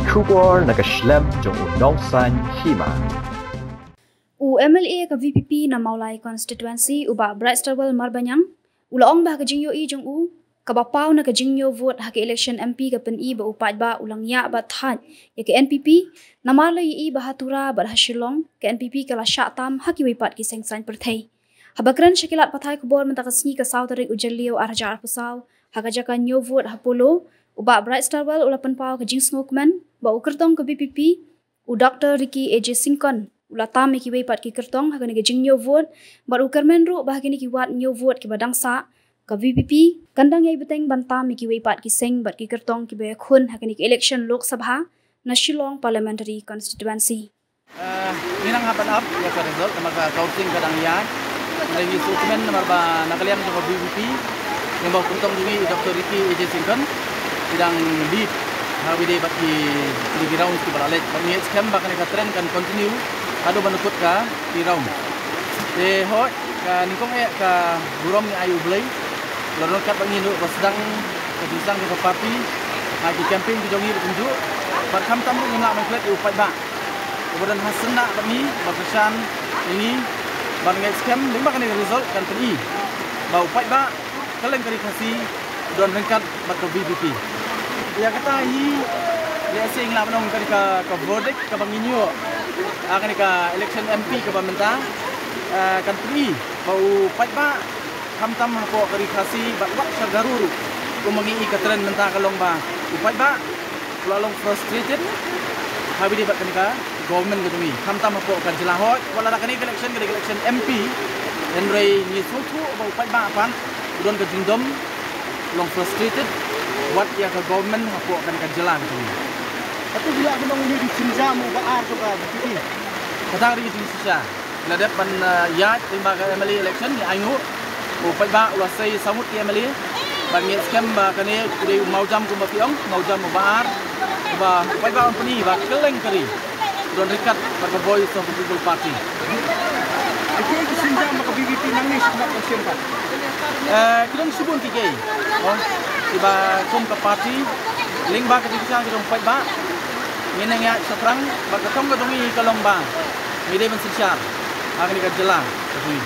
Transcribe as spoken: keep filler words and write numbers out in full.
Khubor na ka shlem jong u nongsan hima. U M L A ka V P P na Mawlai Constituency, u Bah Brightstarwell Marbaniang, u la ong ba ha ka jingïohi jong u, kaba paw na ka jingñiew vote ha ka election M P ka pyni ba u paidbah u la ngiah bad thait ïa ka N P P, namar la ïohi ba ha Tura bad ha Shillong ka N P P ka la shah tam ha kiwei pat ki seng saiñ pyrthei. Haba kren sha ki lad pathai khubor mynta ka sngi ka saw tarik u Jylliew ar hajar arphew saw, ha ka jaka ñiew vote ha Polo, u Bah Brightstarwell u la pynpaw ka jingsngewkmen ba u kyrtong ka V P P, u Doctor Ricky A J Syngkon, u la tam ïa kiwei pat ki kyrtong ha kane ka jingñiew vote, bad u kyrmen ruh ba ha kine ki ward ñiew vote kiba dang sah, ka V P P kan dang ïai bteng ban tam ïa kiwei pat ki seng bad ki kyrtong kiba ïakhun ha kane ka election Lok Sabha na Shillong Parliamentary Constituency. Eh, ngi nang hap ban ap ïa ka result namar ka counting ka dang ïaid. Hynrei ngi sngewkmen namar ba na ka liang jong ka V P P, ïa ba u kyrtong jong ngi, Doctor Ricky A J Syngkon, i dang lead ha kaba ïadei bad ki, ki rounds kiba la leit. Bad ngi ngeit skhem ba kane ka trend kan continue haduh ban kut ka three round. Te hooid, ka nyngkong eh ka burom ngi ai U Blei. La don kat ba ngi nud ba sdang ka jingsdang ka party ha ki campaign ki jong ngi ba kumjuh. Bad khamtam ruh ngim lah ban klet ïa u paidbah uba don ha syndah bad ngi, ba kyrshan ïa ngi, bad ngeit skhem lyngba kane ka result kan pyni ba u paidbah kylleng ka ri Khasi u don ryngkat bad ka V P P. Ïa kata hi, lehse ngi lah ban ong kane ka, ka verdict kaba ngin ïoh ha kane ka election M P kaba mynta, eh, kan pyni ba u paidbah khamtam hapoh ka ri Khasi bad wat sha Garo ruh, kumba ngi i ka trend mynta ka long ba u paidbah u la long frustrated ha kaba ïadei bad kane ka government ka jong ngi. Khamtam hapoh ka jylla, hooid, wat la da kane ka election ka dei ka election M P, hynrei ngi sngewthuh ba u paidbah pat u don ka jingdom, u long frustrated wat ïa ka government hapoh kane ka jylla ka jong ngi. Kata ka dei ka jingshisha. La dep ban, eh, ïaid lyngba ka M L A election, ngi ainguh u paidbah u la sei saw ngut ki M L A. Bad ngi ngeit skhem ba kane u dei u mawjam kumba ki ong, mawjam uba ar, uba u paidbah un pyni ba kylleng ka ri u don ryngkat bad ka Voice of the People Party. Ki sienjam ba ka V P P nangne sha khmat ka sien pat. Eh, ki don shibun kiei kiei, oh, kiba kum ka party lyngba ka jingkyrshan ka jong u paidbah ngin nang ïaid shaphrang, bad ka thong ka jong ngi ka long ba ngi dei ban synshar ha kane ka jylla ka jong ngi.